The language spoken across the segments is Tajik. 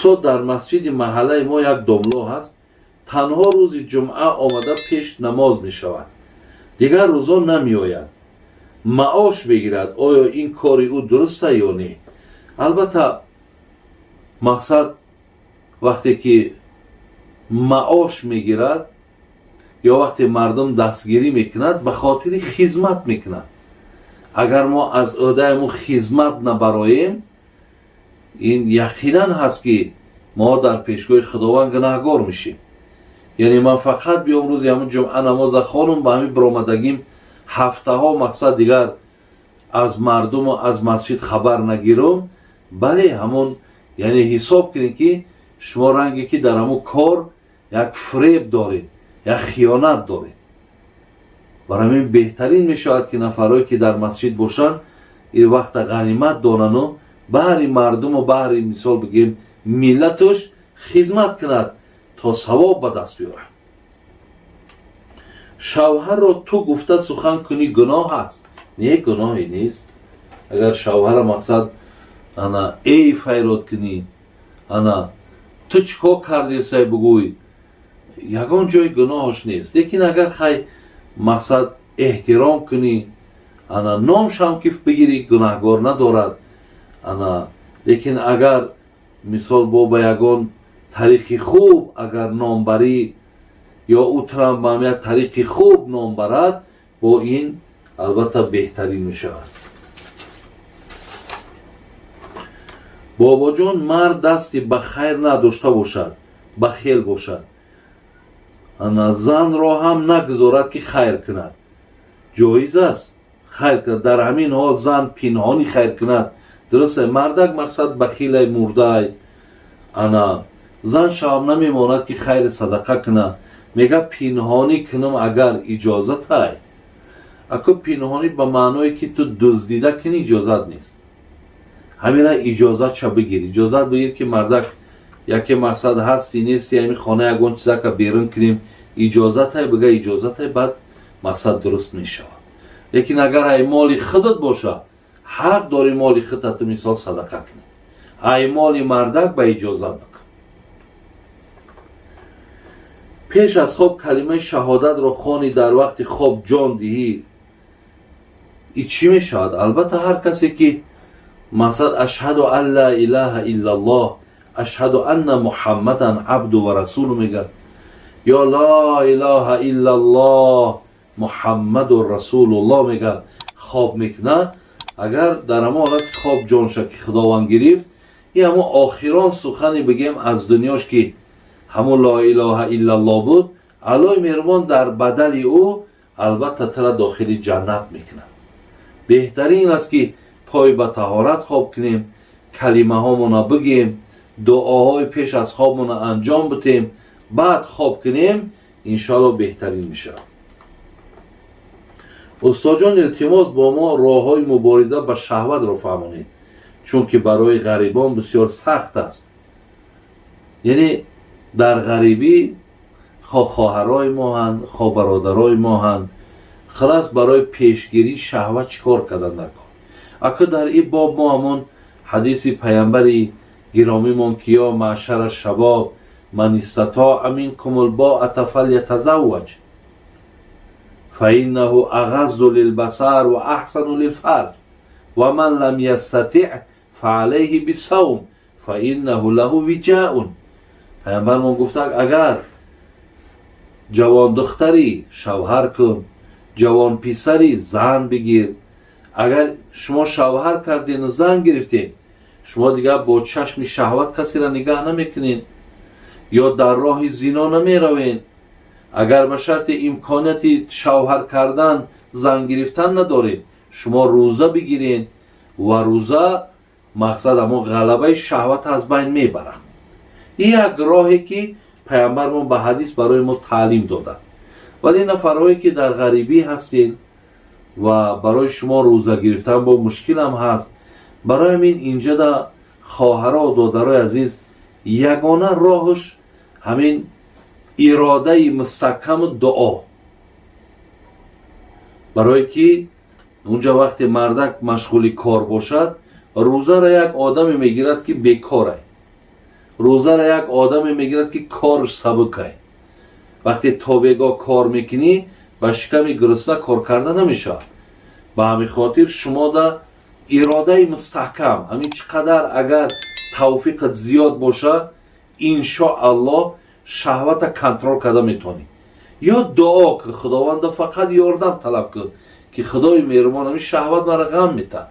Устод, дар масҷиди маҳаллаи мо як домло ҳаст, танҳо рӯзи ҷумъа омада пеш намоз мешавад, дигар рӯзо намеояд, маош мегирад. Оё ин кори ӯ дуруста ё не? Албатта, мақсад, вақте ки маош мегирад ё вақте мардум дастгирӣ мекунад, ба хотири хизмат мекунад. Агар мо аз ӯҳдаи хизмат набароем, ин яқинан ҳаст, ки мо дар пешгоҳи Худованд гунаҳгор мешем. Яъне ман фақат биём, рӯзи ҳамун ҷумъа намоза хонум, ба ҳамин биромадагим, ҳафтаҳо, мақсад, дигар аз мардуму аз масҷид хабар нагирум. Бале, ҳамон, яъне ҳисоб кунед, ки шумо ранге ки дар ҳамун кор як фиреб доред, як хиёнат доред. Барои ҳамин беҳтарин мешавад, ки нафарое ки дар масҷид бошанд, ин вақта ғанимат донану баҳри мардуму баҳри, мисол бигем, миллатуш хизмат кунад, то савоб ба даст биёрад. Шавҳарро ту гуфта сухан кунӣ, гуноҳ аст? Не, гуноҳе нест. Агар шавҳара, мақсад, ана эй файрод кунӣ, ана ту чӣ кор кардесай бугӯй, ягон ҷои гуноҳаш нест. Лекин агар, хай, мақсад, эҳтиром кунӣ, ана номшам ки бигирӣ, гунаҳгор надорад. Ана лекин агар, мисол, бо ба ягон тариқи хуб агар номбарӣ ё ӯ Трамп ба як тариқи хуб ном барад, бо ин албатта беҳтарин мешавад. Бобоҷон, мард дасти ба хайр надошта бошад, бахел бошад, ана занро ҳам нагузорад, ки хайр кунад, ҷоиз аст хайр кунад? Дар ҳамин ҳол зан пинҳонӣ хайр кунад, дуруст? Мардак, мақсад, бахилай, мурдай, ана зан шавам намемонад, ки хайри садақа кунад. Мега, пинҳонӣ кунам агар, иҷозатай? Аку пинҳонӣ ба маъное ки ту дуздида кунӣ, иҷозат нест. Ҳамина иҷозатша бигир, иҷозат бигир, ки мардак яке, мақсад, ҳасти нести, ҳамин хона ягон чизака берун кунем, иҷозатай? Бига, иҷозатай, баъд, мақсад, дуруст мешавад. Лекин агар ай моли худат боша, ҳақ дори моли худата, мисол, садақа кунӣ. Ай моли мардак ба иҷозат бикун. Пеш аз хоб калимаи шаҳодатро хони, дар вақти хоб ҷон диҳӣ, и чӣ мешавад? Албатта, ҳар касе ки, мақсад, ашҳаду ан ла илаҳа иллаллоҳ, ашҳаду анна Муҳаммадан абду ва расулу мегӯяд ё ло илаҳа иллаллоҳ, Муҳаммаду расулуллоҳ мегӯяд, хоб мекунад, агар дар ҳамон ҳолати хоб ҷонша ки Худованд гирифт, и ҳамон охирон сухане, бигем, аз дунёш ки ҳамон ло илоҳа иллаллоҳ буд, Аллоҳи меҳрубон дар бадали ӯ албатта тура дохили ҷаннат мекунад. Беҳтарин ин аст, ки пой ба таҳорат хоб кунем, калимаҳомона бигем, дуоҳои пеш аз хобмона анҷом битем, баъд хоб кунем, иншоалло беҳтарин мешавад. Устодҷон, илтимос, бо мо роҳҳои мубориза ба шаҳватро фаҳмонед, чунки барои ғарибон бисёр сахт аст. Яъне дар ғарибӣ, хо хоҳарои моҳанд, хо бародарои моҳанд, халас, барои пешгирии шаҳват чӣ кор кардан дар кор? Аку дар ин боб мо ҳамон ҳадиси паямбари гиромимон, ки ё маъшара шабоб, ман истатоа минкум лбоата фалятазавваҷ, фаиннаҳу ағаззу лилбасар ва аҳсану лилфарҷ, ва ман лам ястатиъ фаалайҳи бисавм, фаиннаҳу лаҳу виҷаун. Паямбармон гуфтак, агар ҷавондухтарӣ, шавҳар кун, ҷавонписарӣ, зан бигир. Агар шумо шавҳар кардену зан гирифтед, шумо дигар бо чашми шаҳват касеро нигаҳ намекунед ё дар роҳи зино намеравед. Агар ба шарти имконияти шавҳар кардан, зан гирифтан надоред, шумо рӯза бигиред ва рӯза, мақсад, ҳамон ғалабаи шаҳват аз байн мебарад. Ин як роҳе ки паямбармон ба ҳадис барои мо таълим доданд. Вале нафарҳое ки дар ғарибӣ ҳастед ва барои шумо рӯза гирифтан бо мушкилам ҳаст, барои ҳамин инҷода, хоҳаро, додарои азиз, ягона роҳш ҳамин иродаи мустаҳкаму дуо, барое ки унҷа вақте мардак машғули кор бошад, рӯзаро як одаме мегирад, ки бекорай. Рӯзаро як одаме мегирад, ки корш сабукай. Вақте то бегоҳ кор мекунӣ, ба шиками гурусна кор карда намешавад. Ба ҳамин хотир шумода иродаи мустаҳкам, ҳамин чӣ қадар агар тавфиқат зиёд боша, иншоаллоҳ, шаҳвата контрол карда метавонӣ. Ё дуо ки Худованда фақат ёрдам талаб кун, ки Худои меҳрубон, ҳамин шаҳват мара ғам метаҳад,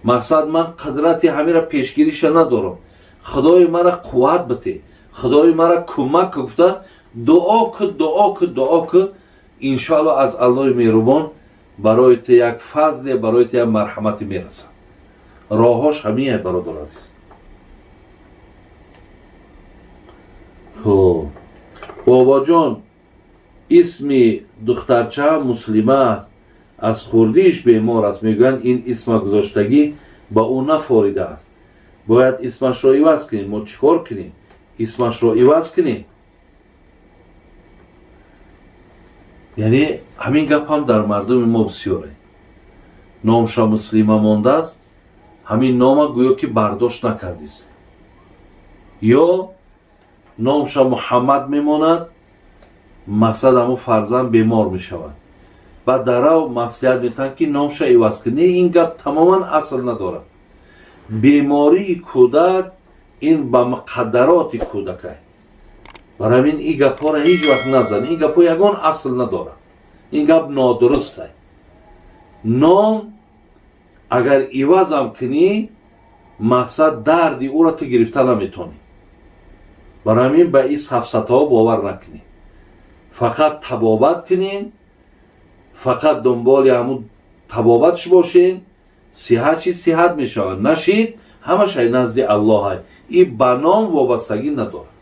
мақсад, ман қудрати ҳамира пешгириша надорам, Худои мара қувват бите, Худои мара кӯмак ку, гуфта дуо ку, дуо ку, дуо ку. Иншоаллоҳ, аз Аллоҳи меҳрубон барои ту як фазле, барои ту як марҳамате мерасад. Роҳҳош ҳамие, бародар азиз. Хуб, бобоҷон, исми духтарча Муслима аст, аз хурдииш бемор аст. Мегӯянд, ин исма гузоштагӣ ба ӯ нафоридааст, бояд исмашро иваз кунем. Мо чӣ кор кунем? Исмашро иваз кунем? Яъне ҳамин гап ҳам дар мардуми мо бисёре. Номша Муслима мондааст, ҳамин нома гӯё ки бардошт накардист. Ё номша Муҳаммад мемонад, мақсад, ҳамун фарзанд бемор мешавад, баъд дарав маслиҳат метаҳанд, ки номша иваз кун. Не, ин гап тамоман асл надорад. Бемории кӯдак ин ба муқаддароти кӯдакай. Барои ҳамин ин гапҳоро ҳеҷ вақт назан. Ин гапҳо ягон асл надорад, ин гап нодурустай. Ном агар ивазам кунӣ, мақсад, дарди ӯро ту гирифта наметавонӣ. Барои ҳамин ба ин сафсатаҳо бовар накунӣ, фақат табобат кунен, фақат дунболи ҳамун табобатш бошен. Сиҳат чи сиҳат мешавад, нашид, ҳамаш ай назди Аллоҳай. И ба ном вобастагӣ надорад.